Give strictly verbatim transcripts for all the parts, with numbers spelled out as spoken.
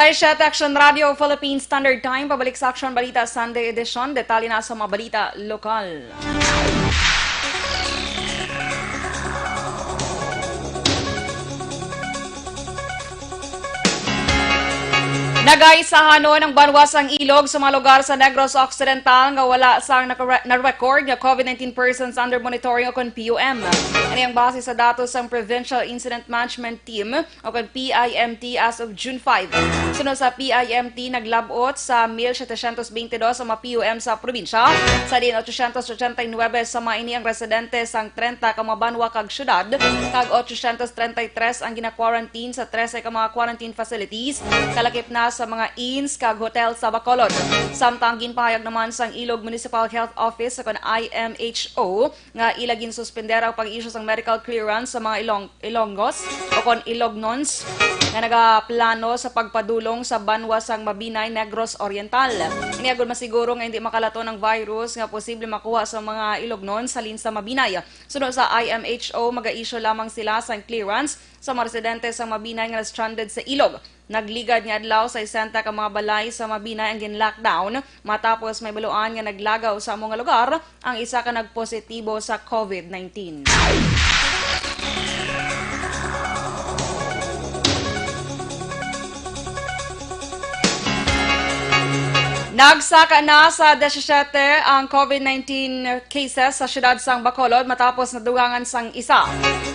Ay, siya, Action Radio Philippine Standard Time. Pabalik sa Action Balita Sunday Edition. Detalye na sa mga balita lokal. Nagaisahanon ang banwa sang Ilog sa mga lugar sa Negros Occidental nga wala sang nakare-, na-record nga COVID nineteen persons under monitoring o kon P U M. Ini ang base sa datos sang Provincial Incident Management Team o kon P I M T as of June five. Suno sa P I M T, naglab-ot sa mil setecientos veintidós ang mga P U M sa probinsya, sa diin ochocientos ochenta y nuebe sa mga ini ang residente sang trenta ka mga banwa kag syudad, kag ochocientos treinta y tres ang gina-quarantine sa trese ka mga quarantine facilities, kalakip na sa mga inns kag hotel sa Bacolod. Samtang ginpahayag naman sang Ilog Municipal Health Office o kon I M H O nga ila ginsuspender ang pag-issue sang medical clearance sa mga Ilong-, Ilonggos o kon Ilognons nga nagaplano sa pagpadulong sa banwa sang Mabinay, Negros Oriental. Ini agud masiguro nga hindi makalaton ang virus nga posible makuha sa mga Ilognons halin sa Mabinay. Suno sa I M H O, maga-issue lamang sila sang clearance sa mga residente sa Mabinay nga na-stranded sa Ilog. Nagligad nga adlaw, sesenta ka mga balay sa Mabinay ang gin-lockdown matapos mahibaluan nga naglagaw sa amo nga lugar ang isa ka nagpositibo sa COVID nineteen. Nagsaka na sa disisyete ang COVID nineteen cases sa siyudad sang Bacolod matapos nadugangan sang isa.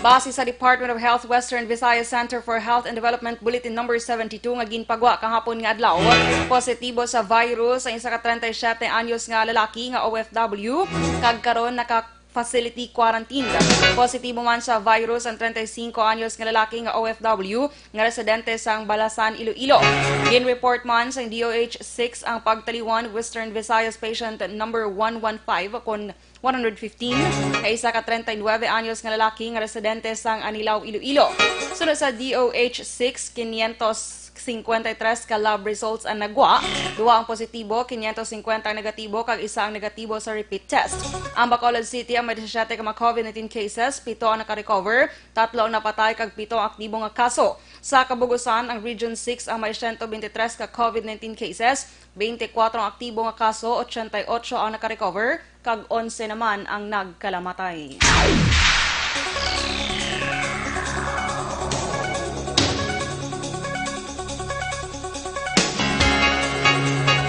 Base sa Department of Health Western Visayas Center for Health and Development Bulletin Number seventy-two nga ginpagwa kahapon nga adlaw, positibo sa virus ang isa ka treinta y siete anyos nga lalaki nga O F W kag karon naka-facility quarantine. Positibo man sa virus ang treinta y cinco anyos nga lalaki nga O F W nga residente sang Balasan, Iloilo. Gin-report man sang D O H six ang pagtaliwan Western Visayas patient number one one five kon one hundred fifteen, kay isa ka treinta y nuebe anyos nga lalaki nga residente sang Anilao, Iloilo. Sunod sa D O H six, quinientos cincuenta y tres ka lab results ang nagwa, duha ang positibo, quinientos cincuenta ang negatibo, kag isa ang negatibo sa repeat test. Ang Bacolod City ang may disisyete ka mga COVID nineteen cases, pito ang naka-recover, tatlo ang napatay, kag pito ang aktibo nga kaso. Sa Cabugos-an, ang Region six ang may siyento beintitres ka COVID nineteen cases, beintikwatro ang aktibo nga kaso, ochenta y ocho ang naka-recover, kag onse naman ang nagkalamatay.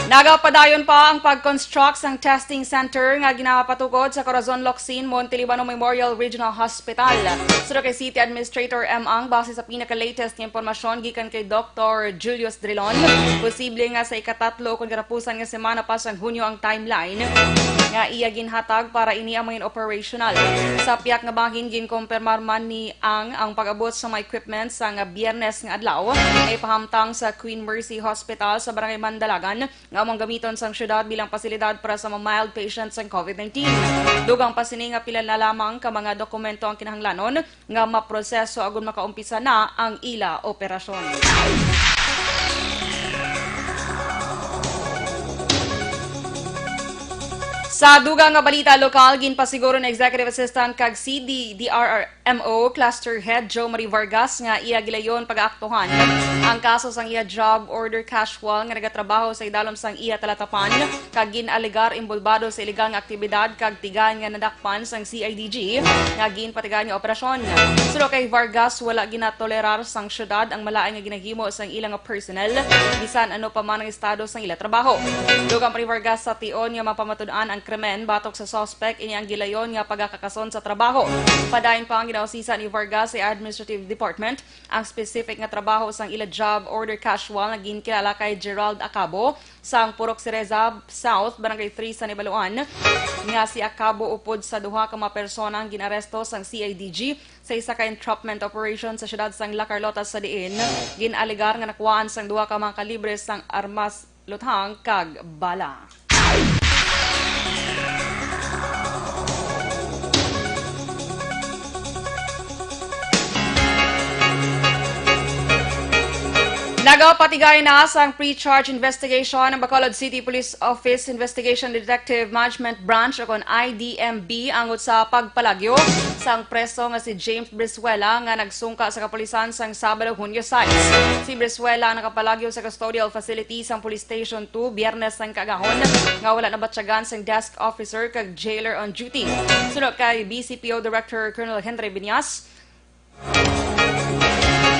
Nagapadayon pa ang pag-construct sang testing center nga ginapatukod sa Corazon Locsin, Monte Libano Memorial Regional Hospital. Suno kay City Administrator M. Ang, base sa pinaka-latest nga impormasyon gikan kay Doktor Julius Drilon, posible nga sa ikatatlo kon katapusan nga semana pa sang Hunyo ang timeline nga iya ginhatag para ini ang mangin operational. Sa piyak nga bahin, ginkumpirmar man ni Ang ang pag-abot sa mga equipment sang Biyernes nga adlaw nga ipahamtang sa Queen Mercy Hospital sa Barangay Mandalagan nga among gamiton sang syudad bilang pasilidad para sa mga mild patients sang COVID nineteen. Dugang pa sini nga pila na lamang ka mga dokumento ang kinahanglanon nga maproseso agud makaumpisa na ang ila operasyon. Sa dugang nga balita lokal, ginpasiguro ni Executive Assistant kag C D D R R M O Cluster Head Joe Marie Vargas nga iya gilayon pagaaktuhan ang kaso sang iya job order casual nga nagatrabaho sa idalom sang iya talatapan kag gin-alegar inbolbado sa iligal nga aktibidad kag tigayon nga nadakpan sang C I D G nga ginpatigayon nga operasyon. Suno kay Vargas, wala ginatolerar sang syudad ang malain nga ginahimo sang ila nga personnel, bisan ano pa man ang estado sang ila trabaho. Dugang pa ni Vargas sa tion nga mapamatud-an ang krimen batok sa suspect, ini ang gilayon nga pagakakason sa trabaho. Padayon pa ang ginausisa ni Vargas sa Administrative Department ang specific nga trabaho sang ila job order casual nga ginkilala kay Gerald Acabo sang Purok Cereza South, Barangay three sa Nibaluan, nga si Acabo upod sa duha ka mga persona ang gin-aresto sang C I D G sa isa ka entrapment operation sa siyudad sang La Carlota, sa diin gin-alegar nga nakuhaan sang duha ka mga kalibre sang armas, luthang kag bala. Nagapatigay na sang pre-charge investigation ang Bacolod City Police Office Investigation Detective Management Branch o kon I D M B angot sa pagpalagyo sang preso nga si James Brizuela nga nagsungka sa kapulisan sang Sabado, Hunyo sais. Si Brizuela nakapalagyo sa custodial facility sang Police Station two Biyernes sang kaagahon nga wala nabatyagan sang desk officer kag jailer on duty. Suno kay B C P O Director Colonel Henry Binyas,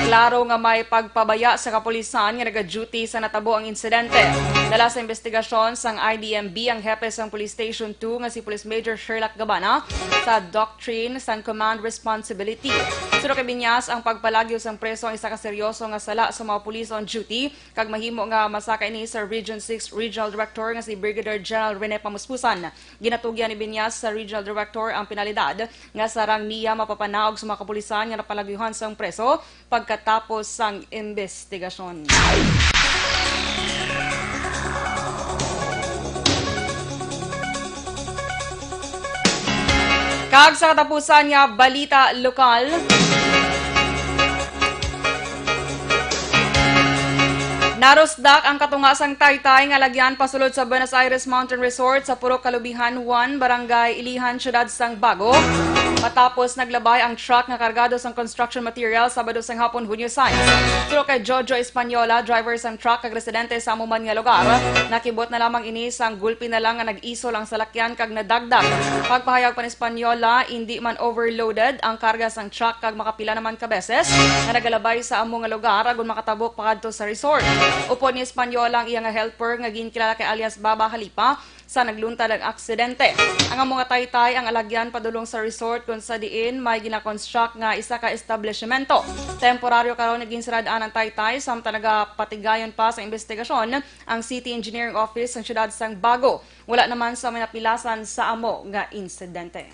klaro nga may pagpabaya sa kapulisan nga naga-duty sa natabo ang insidente. Dala sa investigasyon sang I D M B ang hepe sang Police Station two nga si Police Major Sherlock Gabana sa doctrine sang command responsibility. Suno kay Binyas, ang pagpalagyo sang preso ang isa ka seryoso nga sala sa mga police on duty kag mahimo nga masaka ini sa Region six Regional Director nga si Brigadier General Rene Pamuspusan. Ginatugyan ni Binyas sa Regional Director ang penalidad nga sarang niya mapapanaog sa mga kapulisan nga napalagyuhan sang preso pagkatapos sang imbestigasyon. Kag sa katapusan nga balita lokal, narusdak ang katunga sang taytay nga alagyan pasulod sa Buenos Aires Mountain Resort sa Purok Kalubihan one, Barangay Ilihan, Siyudad sang Bago, matapos naglabay ang truck nga kargado sang construction material Sabado sang hapon, Hunyo sais. Suno kay Jojo Española, driver sang truck kag residente sa amo man nga lugar, nakibot na lamang ini sang gulpi na lang nga nag-isol ang salakyan kag nadagdag. Pagpahayag pa ni Española, indi man overloaded ang karga sang truck kag makapila naman ka beses nga nagalabay sa amo nga lugar agod makatabok pakadto sa resort. Upod ni Española ang iya nga helper nga ginkilala kay alias Baba Halipa sa nagluntad ang aksidente. Ang amo nga taytay ang alagyan padulong sa resort, kung sa diin may ginakonstruct nga isa ka establishmento. Temporaryo karon nga ginsarad-an ang taytay, samtang nagapatigayon pa sa investigasyon ang City Engineering Office sang siyudad sang Bago. Wala naman sa may napilasan sa amo nga insidente.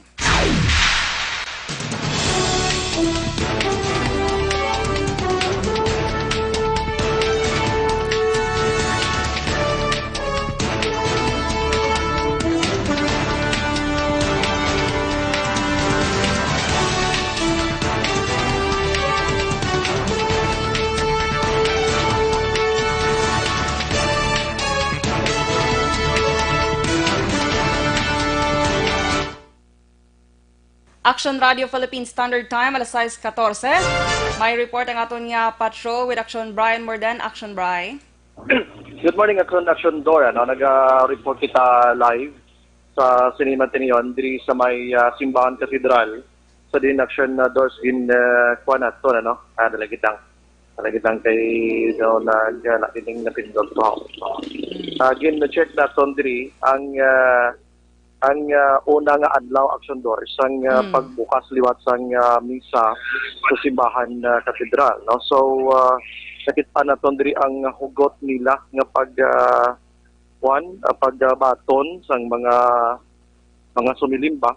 Action Radio Philippine Standard Time, alas sais katorse. May report ang aton nga patrol with Action Brian Morden. Action Bri. Good morning, Action, Action Dor. Ano, naga-report kita live sa Cinema Tinion, diri sa may, ah, Simbahan Cathedral. Sa din, Action, ah, Dor, gin, ah, kuha naton, ano? Ah, dalagit lang. Dalagit lang kay, no, nag, ah, na, ining napindot ko. Ah, gin-check naton diri ang, ah, ang, ah, una nga adlaw, Action Dor, sang, ah, Mm. pagbukas liwat sang, ah, misa sa simbahan, ah, katedral, no? So, ah, nakita naton diri ang hugot nila nga pag, ah, kuwan, ah, pagbaton sang mga, mga sumilimba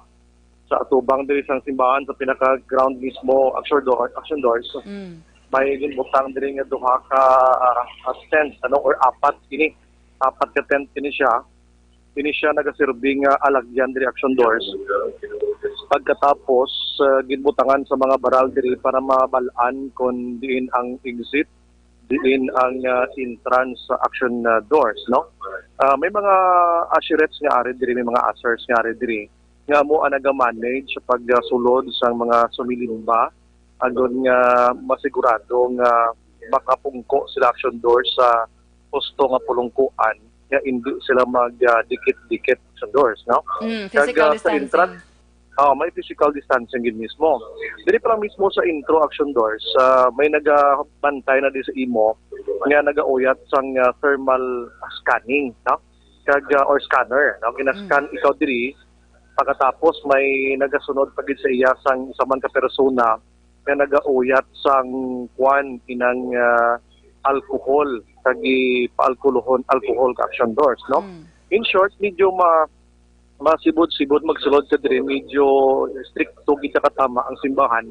sa atubang diri sang simbahan sa pinaka-ground mismo, Action Dor, Action Dors. Mm. May ginbutang diri nga duha ka, ah, tent, ano, or apat kini. Apat ka tent kini siya. Kini siya nagaserbi nga alagyan diri, Action Dors. Pagkatapos, ah, ginbutangan sa mga baral diri para mabal-an kon diin ang exit, diin ang, ah, entrance sa Action, ah, Dors, no? Ah, may mga usherettes nga ari diri, may mga ushers nga ari diri nga amo ang naga-manage sa pagsulod sang mga sumilimba, agod nga masigurado nga makapungko sila, Action Dors, sa husto nga pulungkuan nga indi sila mag, ah, dikit-dikit, Action Dors, no? Mm, Kag, physical ah, sa distancing. Entrance, oh, may physical distancing gid mismo. Diri pa lang mismo sa intro, Action Dors, ah, may nagabantay na di sa imo nga nagauyat sang, ah, thermal scanning, no? Kag, ah, or scanner, no? Ginascan Mm. ikaw diri, pagkatapos may nagasunod pa gid sa iya sang isa man ka persona nga nagauyat sang kuan, inang, ah, alcohol, kag gipaalkoholohon, alcohol ka, Action Dors, no? Mm. In short, medyo ma-, masibod-sibod magsulod ka diri, medyo stricto gid sa katama ang simbahan.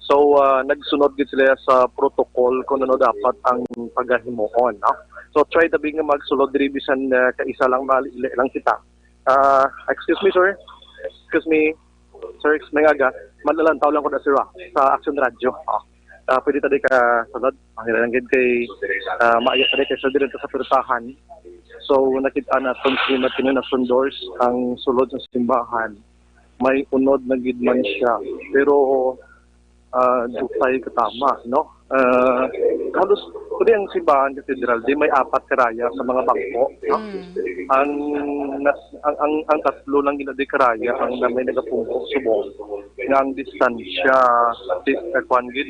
So, ah, nagsunod gid sila sa protocol kung ano dapat ang pagahimuon, no? So, try tabi nga magsulod diri bisan, ah, kaisa lang, mali lang kita. Ah, excuse me, sir. Excuse me, sir, may aga. Manlalantaw lang ko na, sir, ah, sa Action Radio. Ah. Ah, pwede ta di ka sulod. Ang ilang gid kay, ah, maayo ta di kay sa diri sa pirtahan. So, nakita naton si Martino na sundors ang sulod sa simbahan. May unod na gid man siya. Pero, ah, dutay katama, no? Ah, halos, pwede ang simbahan katedral, di may apat karaya sa mga bangko, no? Mm. Ang, nas, ang, ang, ang tatlo lang gina di karaya ang na may nagapungko subong nga ang distansya, ti, eh, kwan gid,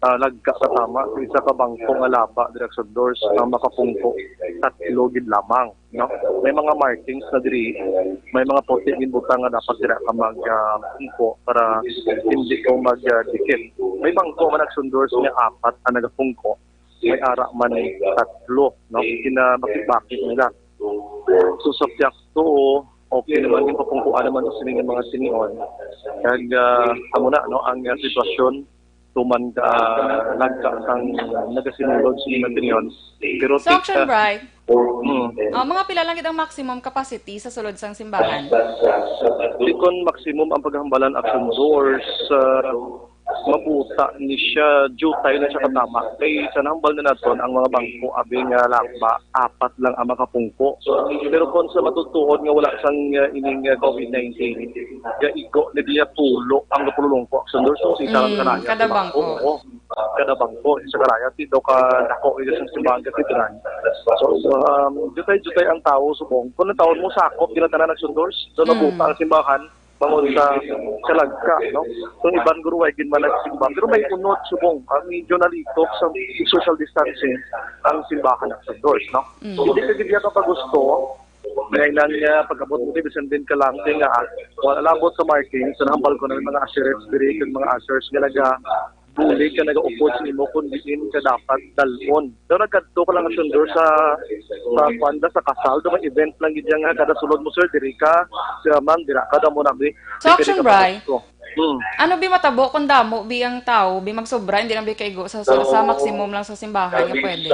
ah, lagka katama sa isa ka bangko nga laba, diri sa doors, ang makapungko, tatlo gid lamang, no? May mga markings na diri, may mga puti ginbutang nga dapat dira ka mag, ah, pungko para hindi ko mag, ah, dikit. May bangko man nagsundor nga apat ang nagapungko, may ara man tatlo, no? Kinabakit-bakit nila. So, sa piyakto, okay naman yung kapungkuan naman sa sining mga tinion. Kag, ah, amo na, no, ang, ah, sitwasyon, tuman ka, ah, nagka sang nagasinulod sa mga tinion. Pero So, Action ah, Bri, mm. ah, mga pila lang gid ang maximum capacity sa sulod sang simbahan? Di kon maximum ang paghambalan, Action Bri, sa mabuta ni siya, jutay na siya katama. Kay sa nahambal na naton, ang mga bangko, abi nga laba, apat lang ang makapungko. Pero kung sa matutuhod nga wala sang, uh, ining, uh, covid nineteen, gaigo na diya pulo ang kapululungko. Action Bri, so, isa lang Mm, karaya kada sa bangko. Oo. Kada bangko, isa karaya. Ti daw ka dako, ito sa simbahan katedral. So, um, jutay-jutay ang tao subong. Kung ang tao mo sakop, ginatanan, Action Bri, so, Mm. mabuta ang simbahan, bangod sa, sa lagka, no? Kung iban guro, ay gid man nagsimba. Pero may unod subong, ah, medyo nalitok sa social distancing ang simbahan, Action Bri, no? Mm. So, hindi ka gid ka pagusto, may nang, ah, pag-abot mo, bisan din ka lang, kaya nga, ah, wala labot sa marking, so nahambal ko na may mga usherettes diri, kag mga ushers nga naga, bulig ka nagaupod sa imo kung diin ka dapat dalon. Daw nagkadto ka lang, Action Bri, sa, sa kwanda, sa kasal, daw may event lang gid nga kada sulod mo, sir, diri ka, siya, ma'am, dira ka, damo na, bi. So, Action Bri, Hmm. ano bi matabo kung damo bi ang tao, bi magsobra, hindi lang bi kaigo sa, sa, sa maximum lang sa simbahan nga pwede?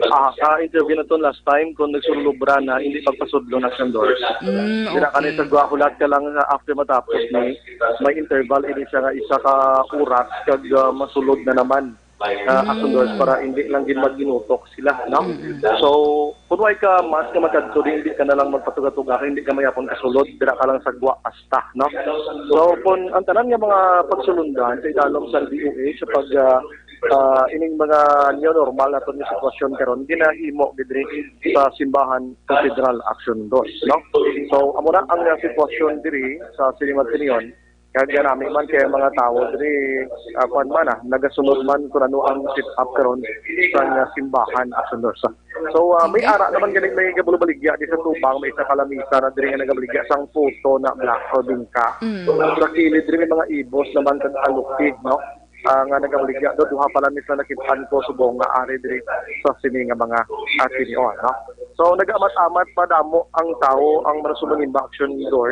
Ah, sa interview na to last time, kung nagsulubra na, hindi pagpasudlo na, Action Bri. Mm, Dira ka na okay. sa gwahulat ka lang, ah, after matapos ni, may interval, ini siya nga isa ka oras, kag, ah, masulod na naman. Ah, Mm. Action Bri, para hindi lang gid magginutok sila, no? Mm-mm. So, kung way ka mas ka magkadto, di, hindi ka na lang magpatuga-tuga, hindi ka mayapon kasulod, dira ka lang sa gwa asta, no? So, kung ang tanan nga mga pagsulundan sa idalom sa D O H sa pag, ah, ah, ining mga new normal naton nga sitwasyon karon, ginahimo gid diri sa simbahan, Cathedral, Action Bri, no? So, amo na ang, ah, sitwasyon diri sa Cinema Tinion. Kag nami man kay mga tawo diri, ah, kuwan man, ah, nagasunod man kung ano ang set up karon sa, ah, simbahan, Action Bri. So, ah, may Okay. ara naman ganing may gabulobaligya di sa tubang, may isa ka lamisa na diri nga nagabaligya sang puto na black o bingka. Mm. Sa kilid diri may mga ibos naman kag aluki, no? Ah, nga nagabaligya do, duha pa lang ni sila nakit-an ko subong nga ari diri sa sini nga mga, ah, tinion, no? So, nag-amat-amat pa damo ang tawo, ang mga sumangin ba, Action Bri.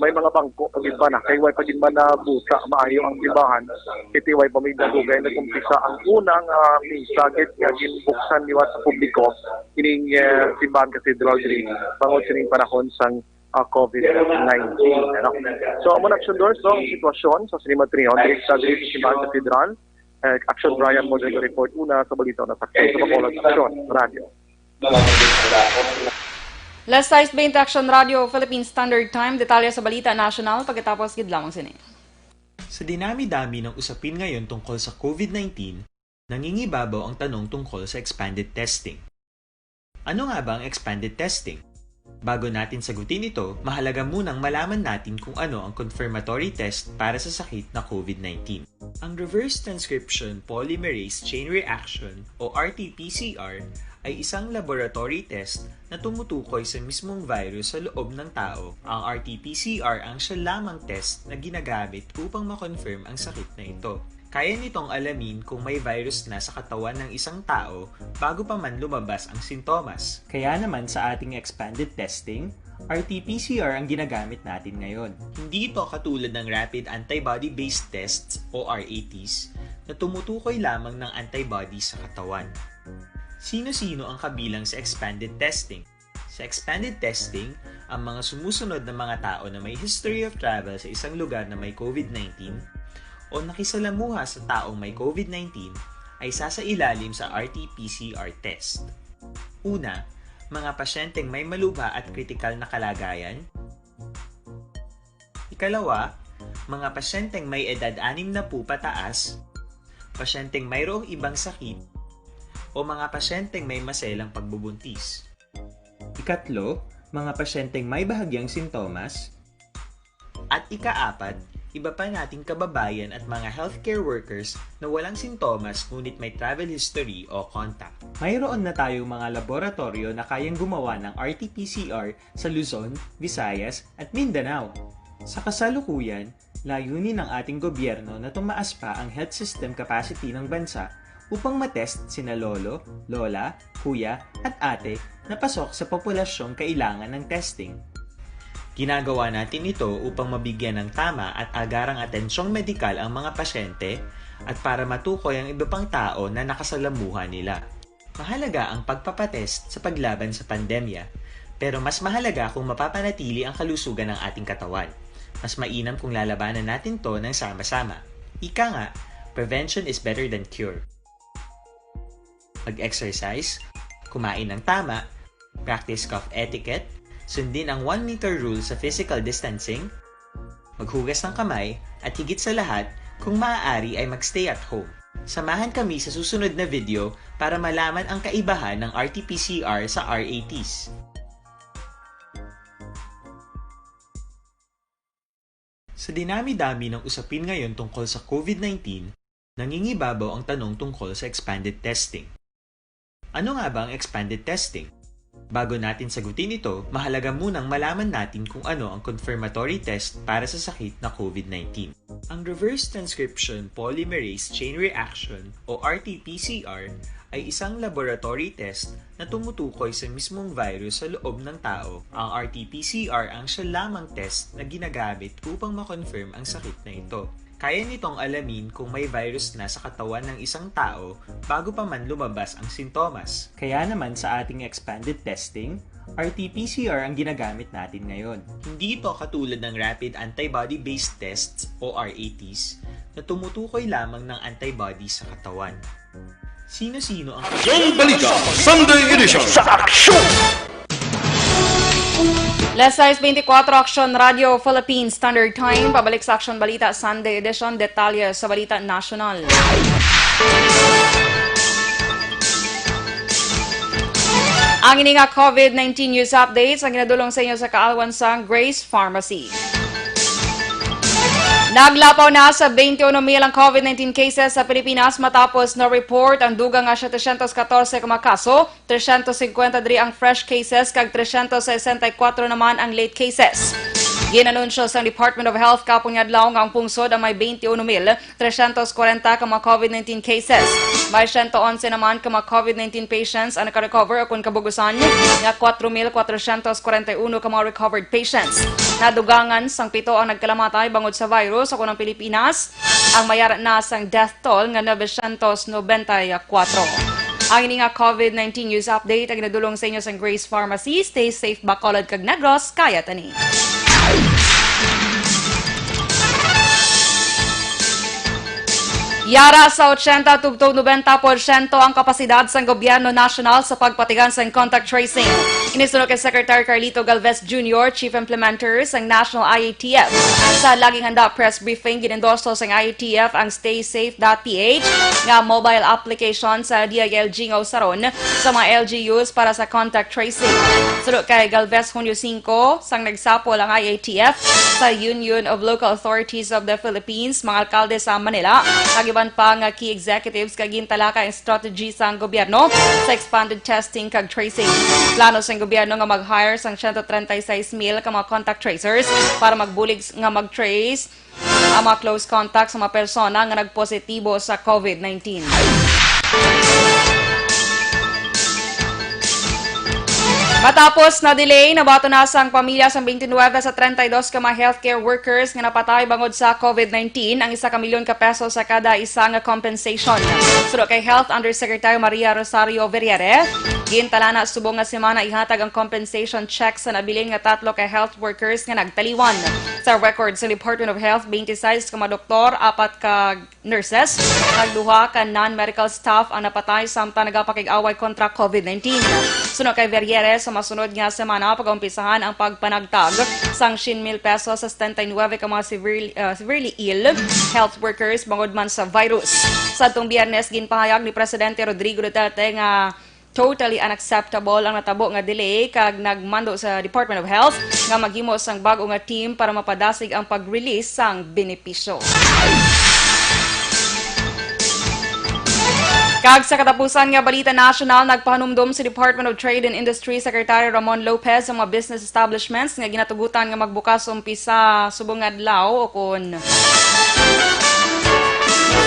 May mga bangko pag iba na, kay way pa gid man na buta maayo ang simbahan, kay way pa may dugay nag-umpisa ang unang, ah, misa gid nga ginbuksan liwat sa publiko ining, ah, simbahan Cathedral diri bangod sining panahon sang, ah, covid nineteen, ano. So, amo na, Action Bri, no, ang sitwasyon sa Cinema Tinion diri sa, diri sa simbahan Cathedral. Eh, Action Brian mo report una sa balita na sa, sa Bacolod Action Radio. Las sais bente Action Radio, Philippine Standard Time. Detalye sa balita nasyonal pagkatapos gid lamang sini. Sa dinami-dami ng usapin ngayon tungkol sa covid nineteen, nangingibabaw ang tanong tungkol sa expanded testing. Ano nga ba ang expanded testing? Bago natin sagutin ito, mahalaga munang malaman natin kung ano ang confirmatory test para sa sakit na covid nineteen. Ang reverse transcription polymerase chain reaction o R T P C R ay isang laboratory test na tumutukoy sa mismong virus sa loob ng tao. Ang R T P C R ang siya lamang test na ginagamit upang ma-confirm ang sakit na ito. Kaya nitong alamin kung may virus na sa katawan ng isang tao bago pa man lumabas ang sintomas. Kaya naman sa ating expanded testing, R T P C R ang ginagamit natin ngayon. Hindi ito katulad ng rapid antibody-based tests o R A Ts na tumutukoy lamang ng antibody sa katawan. Sino-sino ang kabilang sa expanded testing? Sa expanded testing, ang mga sumusunod na mga tao na may history of travel sa isang lugar na may covid nineteen o nakisalamuha sa taong may COVID nineteen ay sasailalim sa R T P C R test. Una, mga pasyenteng may malubha at kritikal na kalagayan. Ikalawa, mga pasyenteng may edad anim na po pataas, pasyenteng mayroong ibang sakit, o mga pasyenteng may maselang pagbubuntis. Ikatlo, mga pasyenteng may bahagyang sintomas. At ikaapat, iba pa nating kababayan at mga healthcare workers na walang sintomas ngunit may travel history o contact. Mayroon na tayong mga laboratoryo na kayang gumawa ng R T P C R sa Luzon, Visayas, at Mindanao. Sa kasalukuyan, layunin ng ating gobyerno na tumaas pa ang health system capacity ng bansa upang matest sina lolo, lola, kuya, at ate na pasok sa populasyong kailangan ng testing. Ginagawa natin ito upang mabigyan ng tama at agarang atensyong medikal ang mga pasyente at para matukoy ang iba pang tao na nakasalamuha nila. Mahalaga ang pagpapatest sa paglaban sa pandemya, pero mas mahalaga kung mapapanatili ang kalusugan ng ating katawan. Mas mainam kung lalabanan natin 'to ng sama-sama. Ika nga, prevention is better than cure. Mag-exercise, kumain ng tama, practice cough etiquette, sundin ang one meter rule sa physical distancing, maghugas ng kamay, at higit sa lahat, kung maaari ay mag-stay at home. Samahan kami sa susunod na video para malaman ang kaibahan ng R T P C R sa R A Ts. Sa dinami-dami ng usapin ngayon tungkol sa COVID nineteen, nangingibabaw ang tanong tungkol sa expanded testing. Ano nga ba ang expanded testing? Bago natin sagutin ito, mahalaga munang malaman natin kung ano ang confirmatory test para sa sakit na COVID nineteen. Ang reverse transcription polymerase chain reaction o R T P C R ay isang laboratory test na tumutukoy sa mismong virus sa loob ng tao. Ang R T P C R ang siya lamang test na ginagamit upang ma-confirm ang sakit na ito. Kaya nitong alamin kung may virus na sa katawan ng isang tao bago pa man lumabas ang sintomas. Kaya naman sa ating expanded testing, R T P C R ang ginagamit natin ngayon. Hindi ito katulad ng rapid antibody-based tests o R A Ts na tumutukoy lamang ng antibody sa katawan. Sino-sino ang Aksyon Balita Sunday Edition. Sa aksyon! Las sais beintikwatro, Aksyon Radio Philippines Standard Time. Pabalik sa Aksyon Balita Sunday Edition. Detalye sa balita nasyonal. Ang ini nga COVID nineteen news updates ang ginadulong sa inyo sa kaalwan sang Grace Pharmacy. Naglapaw na sa twenty-one mil ang COVID nineteen cases sa Pilipinas matapos na-report ang dugang nga setecientos catorce ka mga kaso, trescientos cincuenta diri ang fresh cases kag trescientos sesenta y cuatro naman ang late cases. Ginanunsyo sang Department of Health kapon nga adlaw nga ang pungsod ang may twenty-one mil trescientos cuarenta ka mga COVID nineteen cases. May siyento onse naman ka mga COVID nineteen patients ang nakarecover, ukon kabugusan nga cuatro mil cuatrocientos cuarenta y uno ka mga recovered patients. Nadugangan sang pito ang nagkalamatay bangod sa virus, ukon ang Pilipinas ang may ara na sang death toll nga novecientos noventa y cuatro. Ang ini nga COVID nineteen news update ang ginadulong sa inyo sang Grace Pharmacy. Stay safe, Bacolod kag Negros. Kaya tani. Yara sa ochenta tubtob nobenta porsyento ang kapasidad sang gobyerno nasyonal sa pagpatigan sang contact tracing. Ini suno kay Secretary Carlito Galvez Junior, Chief Implementer sang National I A T F. Sa Laging Handa press briefing, gin-endorso sang I A T F ang Stay Safe dot P H nga mobile application sa D I L G nga usaron sa mga L G Us para sa contact tracing. Suno kay Galvez, Hunyo singko, sang nagsapol ang I A T F sa Union of Local Authorities of the Philippines, mga alkalde sa Manila, kag iban pa nga key executives kag gintalakay ang strategy sang gobyerno sa expanded testing kag tracing. Plano sang gobyerno nga mag-hire sang siyento treinta y seis mil ka mga contact tracers para magbulig nga mag-trace ang mga close contact sa mga persona nga nagpositibo sa COVID nineteen. Matapos na delay, nabaton na sang pamilya sang twenty-nine sa thirty-two ka mga healthcare workers nga napatay bangod sa COVID nineteen ang isa ka milyon ka peso sa kada isa nga compensation. Suno kay Health Undersecretary Maria Rosario Verriere, gintala na subong nga semana ihatag ang compensation check sa nabilin nga tatlo ka health workers nga nagtaliwan. Sa record sa Department of Health, twenty-six ka mga doktor, apat ka nurses, kag duha ka non-medical staff ang napatay samtang nagapakig-away kontra COVID nineteen. Suno kay Verriere, sa masunod nga semana, pag-umpisahan ang pagpanagtag sang siyam mil pesos sa setenta y nuebe ka mga severely, ah, severely ill health workers bangod man sa virus. Sa atong Biyernes, ginpahayag ni Presidente Rodrigo Duterte nga totally unacceptable ang natabo nga delay, kag nagmando sa Department of Health nga maghimo sang bag-o nga team para mapadasig ang pag-release sang benepisyo. Kag sa katapusan nga balita nasyonal, nagpahanumdom si Department of Trade and Industry Secretary Ramon Lopez sa mga business establishments nga ginatugutan nga magbukas umpisa subong nga adlaw o kon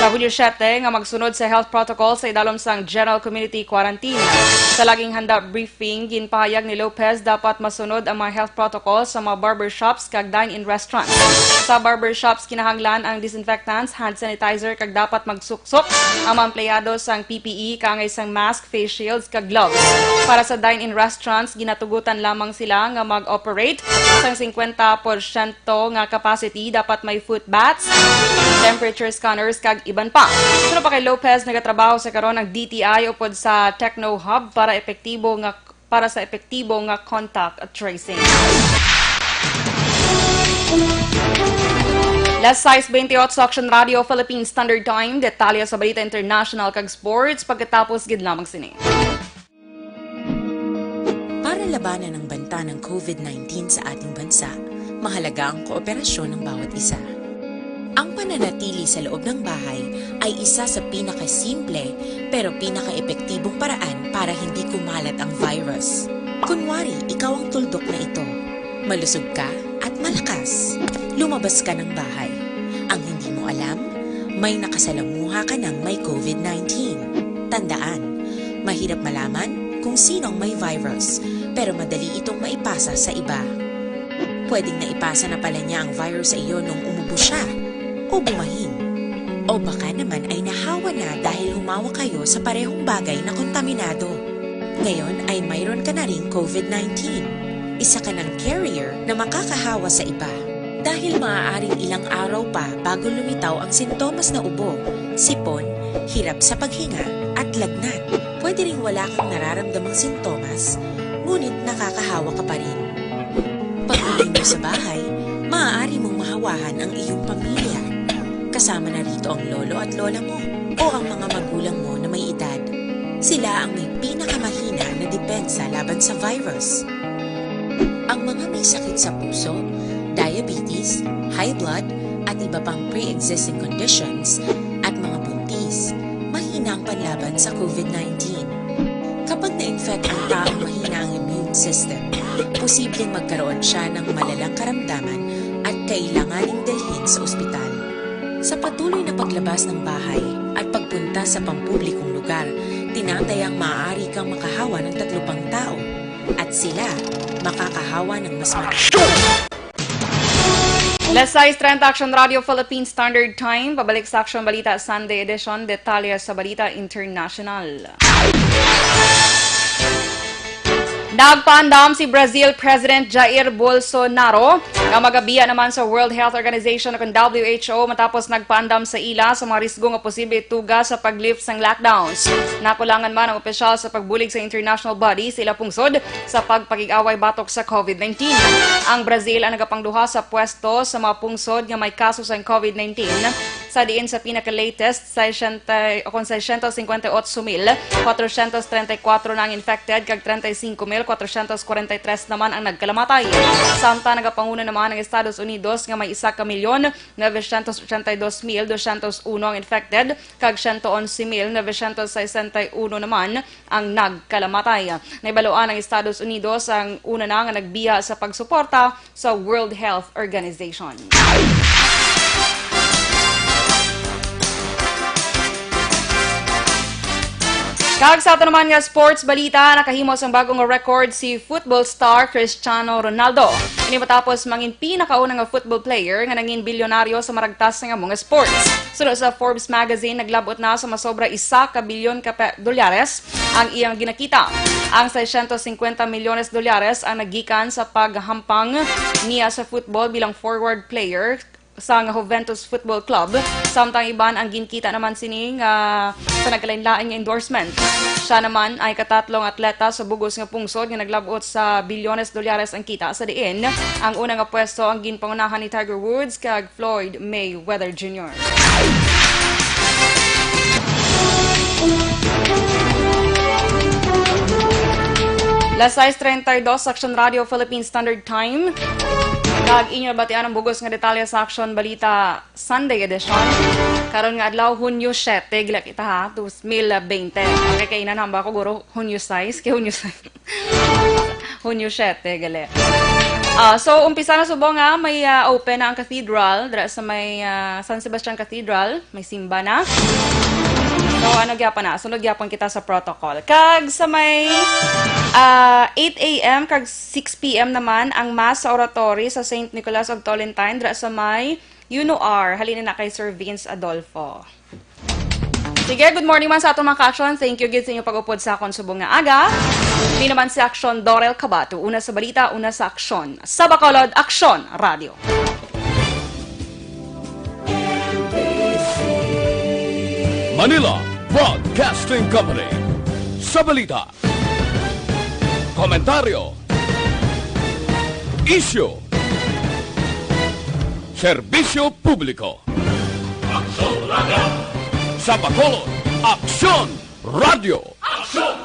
sa Hulyo siyete nga magsunod sa health protocol sa idalom sang general community quarantine. Sa laging handa briefing, ginpahayag ni Lopez dapat masunod ang mga health protocol sa mga barbershops kag dine-in restaurants. Sa barbershops, kinahanglan ang disinfectants, hand sanitizer, kag dapat magsuksok ang mga empleyado sang P P E kaangay sang mask, face shields, kag gloves. Para sa dine-in restaurants, ginatugutan lamang sila nga mag-operate sang singkwenta porsyento nga capacity. Dapat may foot baths, temperature scanners, kag iban pa. Suno pa kay Lopez, nagatrabaho sa karon ang D T I upod sa Techno Hub para epektibo nga para sa epektibo nga contact tracing. Las sais bentiocho sa Aksyon Radio Philippine Standard Time, detalye sa balita international kag sports pagkatapos gid lamang sini. Para labanan ang banta ng COVID nineteen sa ating bansa, mahalaga ang kooperasyon ng bawat isa. Ang pananatili sa loob ng bahay ay isa sa pinakasimple pero pinakaepektibong paraan para hindi kumalat ang virus. Kunwari, ikaw ang tuldok na ito. Malusog ka at malakas. Lumabas ka ng bahay. Ang hindi mo alam, may nakasalamuha ka ng may COVID nineteen. Tandaan, mahirap malaman kung sino ang may virus, pero madali itong maipasa sa iba. Pwedeng naipasa na pala niya ang virus sa iyo nung umubo siya o bumahin. O baka naman ay nahawa na dahil humawa kayo sa parehong bagay na kontaminado. Ngayon ay mayroon ka na ring COVID nineteen. Isa ka ng carrier na makakahawa sa iba. Dahil maaaring ilang araw pa bago lumitaw ang sintomas na ubo, sipon, hirap sa paghinga, at lagnat. Pwede ring wala kang nararamdamang sintomas, ngunit nakakahawa ka pa rin. Pag-uwi mo sa bahay, maaari mong mahawahan ang iyong pamilya. Kasama na rito ang lolo at lola mo o ang mga magulang mo na may edad. Sila ang may pinakamahina na depensa laban sa virus. Ang mga may sakit sa puso, diabetes, high blood, at iba pang pre-existing conditions, at mga buntis, mahina ang panlaban sa COVID nineteen. Kapag na-infect ang taong mahina ang immune system, posibleng magkaroon siya ng malalang karamdaman at kailanganing dalhin sa ospital. Sa patuloy na paglabas ng bahay at pagpunta sa pampublikong lugar, tinatayang maaari kang makahawa ng tatlo pang tao at sila makakahawa ng mas marami. Las sais treinta, Action Radio Philippine Standard Time. Pabalik sa Action Balita Sunday Edition. Detalye sa Balita International. Nagpaandam si Brazil President Jair Bolsonaro nga magabiya naman sa World Health Organization o kon W H O matapos nagpaandam sa ila sa mga risgo nga posible tuga sa pag-lift sang lockdowns. Nakulangan man ang opisyal sa pagbulig sa international body sa ila pungsod sa pagpakig-away batok sa COVID nineteen. Ang Brazil ang nagapangduha sa pwesto sa mga pungsod nga may kaso sang COVID nineteen, sa diin sa pinaka-latest, sesenta, o kon sesenta singkwenta y otso mil kwatrosyentos treinta y kuatro na ang infected kag treinta y cinco mil kwatrosyentos kwarenta y tres naman ang nagkalamatay. Samtang nagapanguna naman ang Estados Unidos nga may isa ka milyon novecientos ochenta y dos mil doscientos uno ang infected kag siyento onse mil novecientos sesenta y uno naman ang nagkalamatay. Nahibaluan ang Estados Unidos ang una na nga nagbiya sa pagsuporta sa World Health Organization. Kag sa ato naman nga sports balita, nakahimo sang bago nga record si football star Cristiano Ronaldo. Ini matapos mangin pinakauna nga football player nga nangin bilyonaryo sa maragtas nga amo nga sports. Suno sa Forbes magazine, naglabot na sa masobra isa ka bilyon ka pe-, dolyares ang iyang ginakita. Ang seiscientos cincuenta milyones dolyares ang naggikan sa paghampang niya sa football bilang forward player sang Juventus Football Club, samtang iban ang ginkita naman sini nga sa nagkalainlain nga endorsement. Siya naman ay katatlo nga atleta sa bugos nga pungsod nga naglabot sa bilyones dolyares ang kita, sa diin ang una nga pwesto ang ginpangunahan ni Tiger Woods kag Floyd Mayweather Junior. Las sais treinta y dos, Aksyon Radio Philippine Standard Time. Kag inyo nabatian ang bugos nga detalye sa Aksyon Balita Sunday edition. Karon nga adlaw, Hunyo siete, gila kita ha, dos mil bente. Okay, kay nanamba ko, guro, Hunyo sais, kay Hunyo sais. Hunyo siete, gali. Ah, so, umpisa na subong nga may, ah, open na ang cathedral, dira sa may, ah, San Sebastian Cathedral, may simba na. So, ano gyapon na? Sunod gyapon kita sa protocol. Kag sa may, ah, eight a m kag six p m naman ang mass sa oratory sa Saint Nicholas of Tolentine, dira sa may Uno R. Halin na kay Sir Vince Adolfo. Sige, good morning man sa atong mga ka-aksyon. Thank you gid sa inyong pag-upod sa akon subong nga aga. Di naman si Aksyon Dorel Cabato. Una sa balita, una sa aksyon. Sa Bacolod, Aksyon Radio. Manila Broadcasting Company. Sa balita, komentaryo, isyu, serbisyo publiko. Aksyon Radio. Sa Bacolod, Aksyon Radio. Aksyon